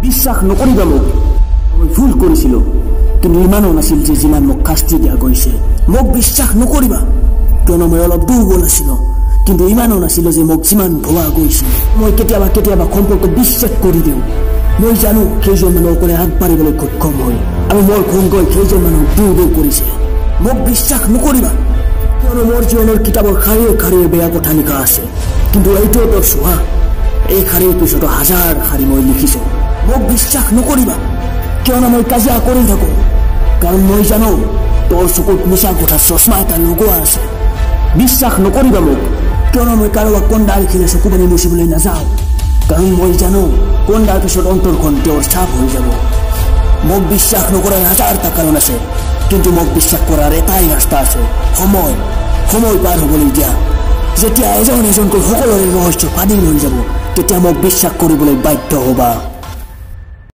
বিশ্বাস নকৰিবা মোক, মই ভুল কৰিছিলোঁ, কিন্তু ইমানো নাছিল যে যিমান মোক শাস্তি দিয়া গৈছে। মোক বিশ্বাস নকৰিবা, কিয়নো মই অলপ দুৰ্বল আছিলোঁ, কিন্তু ইমানো নাছিলোঁ যে মোক যিমান ভবা গৈছিল। মই কেতিয়াবা কেতিয়াবা সম্পৰ্ক বিচ্ছেদ কৰি দিওঁ। মই জানো কেইজন মানুহ অকলে আগবাঢ়িবলৈ সক্ষম হয়, আৰু মোৰ সংগই কেইজন মানুহক দুৰ্বল কৰিছে। মোক বিশ্বাস নকৰিবা, কিয়নো মোৰ জীৱনৰ কিতাপৰ শাৰীয়ে শাৰীয়ে বেয়া কথা লিখা আছে, কিন্তু এইটোতো চোৱা, এই শাৰীৰ পিছতো হাজাৰ শাৰী মই লিখিছোঁ। মোক বিশ্বাস নকৰিবা, কিয়নো মই কাজিয়া কৰি থাকোঁ, কাৰণ মই জানো তোৰ চকুত মিছা কথা চশমা এটা লগোৱা আছে। বিশ্বাস নকৰিবা মোক, কিয়নো মই কাৰোবাক কন্দা দেখিলে চকু পানী মুচিবলৈ নাযাওঁ, কাৰণ মই জানো কন্দাৰ পিছত অন্তৰখন তেওঁৰ চাপ হৈ যাব। মোক বিশ্বাস নকৰাৰ হাজাৰটা কাৰণ আছে, কিন্তু মোক বিশ্বাস কৰাৰ এটাই ৰাস্তা আছে, সময়। সময় পাৰ হ'বলৈ দিয়া। যেতিয়া এজন এজনকৈ সকলোৰে ৰহস্য ফাদিল হৈ যাব, তেতিয়া মোক বিশ্বাস কৰিবলৈ বাধ্য হ'বা।